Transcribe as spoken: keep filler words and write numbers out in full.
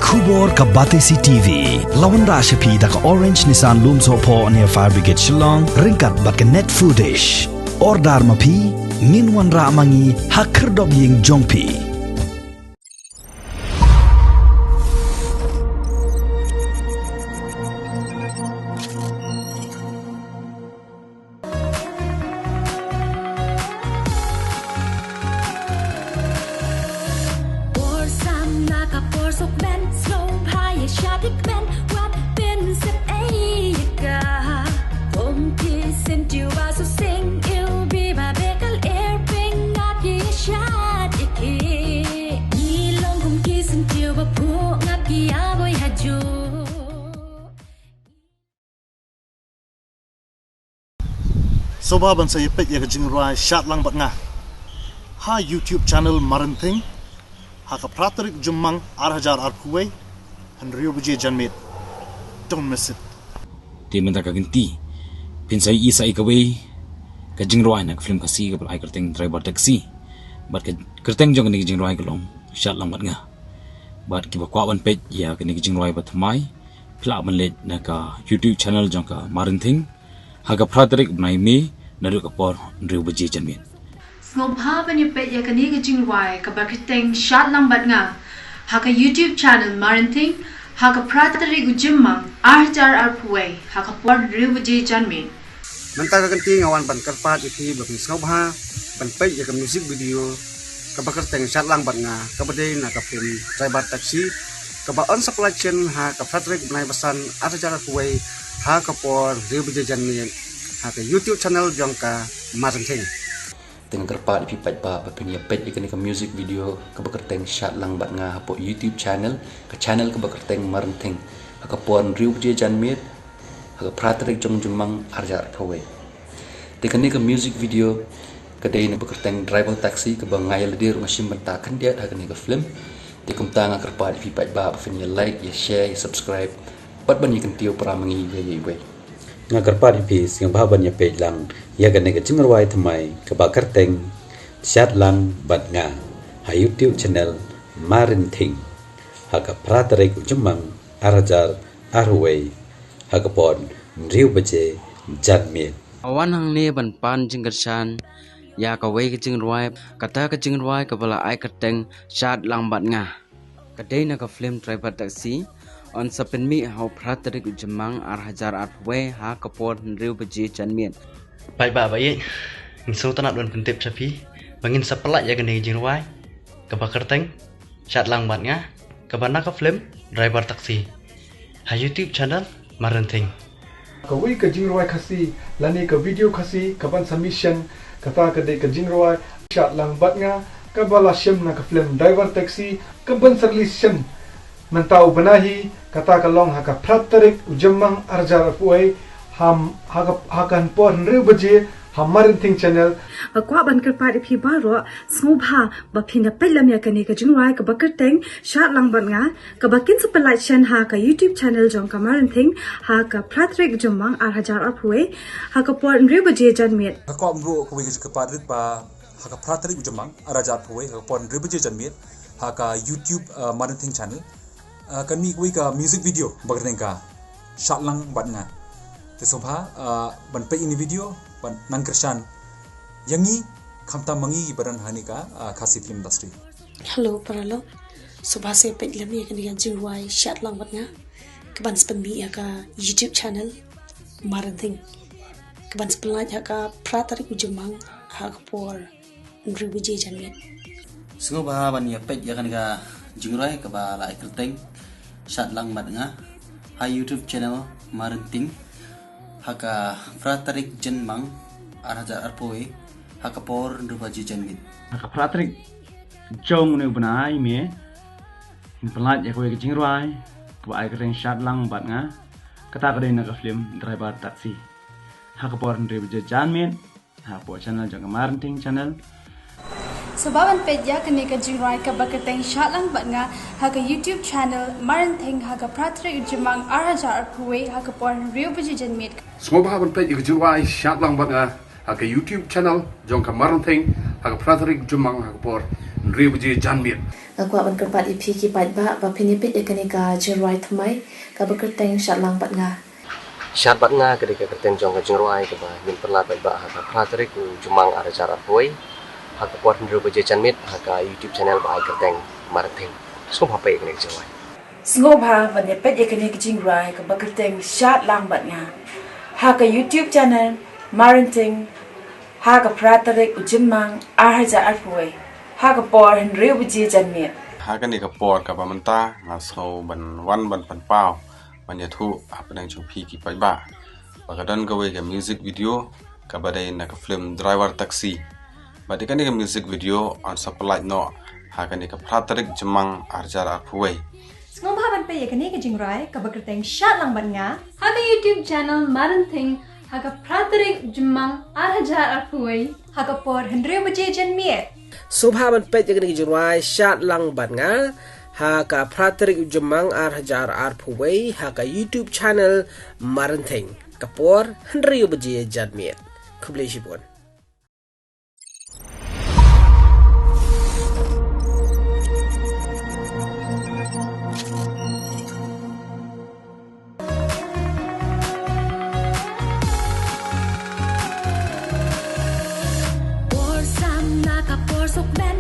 Khubor ka Batesi T V la wanrah sha phi da ka Orange Nissan Lumsohphoh near Fire Brigade Shillong, ryngkat bad ka Net Foodish. Order ma phi, ngin wanrah ma ngi ha khyrdop ïing jong phi. Por samla ka por suk men, sngewbha ïa shah dik men, wat pynsep ei ïa ka. Kum ki syntiew ba suk sing, iw bi ba bekal er pynngap ïa shah dik ki. Ngi long kum ki syntiew ba phuh ngap ki ïa boi ha ju. Sngewbha ban sa ïa peit ïa ka jingrwai Shad Lang Bad Nga ha YouTube channel Marenthing ha ka phra tarik Jymmang ar hajar arphew wei, hynriew baje janmiet. Don't miss it. Te mynta ka kynti phin sa ïohi sa ïa kawei ka jingrwai na ka film Khasi kaba la ai kyrteng Driver Taxi. Bad ka kyrteng jong kane ka jingrwai ka long Shad Lang Bad Nga. Bad kiba kwah ban peit ïa kane ka jingrwai ba thymmai, phi lah ban leit na ka YouTube channel jong ka Marenthing ha ka phra tarik bnai May naduh ka por hynriew baje janmiet. Sngewbha ban ïa peit ïa kane ka jingrwai kaba kyrteng Shad Lang Bad Nga ha ka YouTube channel Marenthing ha ka phra tarik u Jymmang ar hajar arphew wei ha ka por hynriew baje janmiet. Mynta ka kynti nga wan ban kyrpad ïa phi ba phin sngewbha ban peit ïa ka music video kaba kyrteng Shad Lang Bad Nga kaba dei na ka film Driver Taxi kaba yn sa pynlait shen ha ka phra tarik bnai ba san ar hajar arphew wei ha ka por hynriew baje janmiet ha ka YouTube channel jong ka Marenthing. Te nga kyrpad ïa phi paidbah ba phin ïa peit ïa kane ka music video kaba kyrteng Shad Lang Bad Nga hapoh YouTube channel, ka channel kaba kyrteng Marenthing ha ka por hynriew baje janmiet ha ka phra tarik jong u Jymmang ar hajar arphew wei. Te kane ka music video ka dei na kaba kyrteng Driver Taxi kaba nga ïa lade ruh nga shim bynta khyndiat ha kane ka film. Te kumta nga kyrpad ïa phi paidbah ba phin ïa like, ïa share, ïa subscribe bad ban ïa kyntiew para ma ngi iwei ïa iwei. Nga kyrpad ïa phi sngewbha ban ïa peit lang ïa kane ka jingrwai thymmai kaba kyrteng Shad Lang Bad Nga ha YouTube channel Marenthing ha ka phra tarik u Jymmang ar hajar arphew wei ha ka por hynriew baje janmiet. Nga wan hangne ban pan jingkyrshan ïa kawei ka jingrwai, kata ka jingrwai kaba la ai kyrteng Shad Lang Bad Nga. Ka dei na ka film Driver Taxi, yn sa pynmih ha u phra tarik u Jymmang ar hajar arphew wei ha ka por hynriew baje janmiet. Paidbah ba ïeit, ngin sngewtynnat ban pyntip sha phi ba ngin sa pynlait ïa kane ka jingrwai kaba kyrteng Shad Lang Bad Nga kaba na ka film Driver Taxi ha YouTube channel Marenthing. Kawei ka jingrwai Khasi lane ka video Khasi kaban sa mih shen, kata ka dei ka jingrwai Shad Lang Bad Nga kaba la shem na ka film Driver Taxi kaban sa release shen mynta u bnai hi, kata ka long ha ka phra tarik u Jymmang ar hajar arphew wei ha ka ha ka por hynriew baje ha Marenthing channel. Nga kwah ban kyrpad ïa phi baroh sngewbha ba phin ïa peit lang ïa kane ka jingrwai kaba kyrteng Shad Lang Bad Nga kaba kin sa pynlait shen ha ka YouTube channel jong ka Marenthing ha ka phra tarik u Jymmang ar hajar arphew wei ha ka por hynriew baje janmiet. Nga kwah ban buh kawei ka jingkyrpad rit ba ha ka phra tarik u Jymmang ar hajar arphew wei ha ka por hynriew baje janmiet ha ka YouTube Marenthing channel kan mih kawei ka music video ba kyrteng ka Shad Lang Bad Nga. Te sngewbha ban peit ïa kane ka video ban nang kyrshan ïa ngi khamtam ma ngi ba don ha kane ka Khasi film industry. Hello paralok, sngewbha sa peit lang ïa kane ka jingrwai Shad Lang Bad Nga kaban sa pynmih ha ka YouTube channel Marenthing kaban sa pynlait ha ka phra tarik u Jymmang ha ka por hynriew baje janmiet. Sngewbha ban ïa peit ïa kane ka jingrwai kaba la ai kyrteng Shad Lang Bad Nga ha YouTube channel Marenthing ha ka phra tarik Jymmang ar hajar arphew wei ha ka por hynriew baje janmiet. Ha ka phra tarik jong une u bnai May ngin pynlait ïa kawei ka jingrwai kaba ai kyrteng Shad Lang Bad Nga, kata ka dei na ka film Driver Taxi ha ka por hynriew baje janmiet hapoh channel jong ka Marenthing channel. Sngewbha ban peit ïa kane ka jingrwai kaba kyrteng Shad Lang Bad Nga ha ka YouTube channel Marenthing ha ka phra tarik u Jymmang ar hajar arphew wei ha ka por hynriew baje janmiet. Sngewbha ban peit ïa ka jingrwai Shad Lang Bad Nga ha ka YouTube channel jong ka Marenthing ha ka phra tarik u Jymmang ha ka por Hynriew baje janmiet. Nga kwah ban kyrpad ïa phi ki paidbah ba phin ïa peit ïa kane ka jingrwai thymmai kaba kyrteng Shad Lang Bad Nga. Shad Bad Nga ka dei ka kyrteng jong ka jingrwai kaba ngin pynlait paidbah ha ka phra tarik u Jymmang ar hajar arphew wei, ha ka por hynriew baje janmiet, ha ka YouTube channel ba ai kyrteng Marenthing. Sngewbha peit ïa kane ka jingrwai. Sngewbha ban ïa peit ïa kane ka jingrwai kaba kyrteng Shad Lang Bad Nga ha ka YouTube channel Marenthing, ha ka phra tarik u Jymmang ar hajar arphew wei, ha ka por hynriew baje janmiet. Ha kane ka por kaba mynta nga sngew ban wan ban pynpaw ban ïathuh hapdeng jong phi ki paidbah ba ka don kawei ka music video kaba dei na ka film Driver Taxi. Bad ïa kane ka music video yn sa pynlait noh ha kane ka phra tarik Jymmang ar hajar arphew wei. Sngewbha ban peit ïa kane ka jingrwai kaba kyrteng Shad Lang Bad Nga ha ka YouTube channel Marenthing, ha ka phra tarik Jymmang ar hajar arphew wei, ha ka por hynriew baje janmiet. Sngewbha ban peit ïa kane ka jingrwai Shad Lang Bad Nga ha ka phra tarik u Jymmang ar hajar arphew wei, ha ka YouTube channel Marenthing, ka por hynriew baje janmiet. Khublei shibun. Por samla ka por suk ben.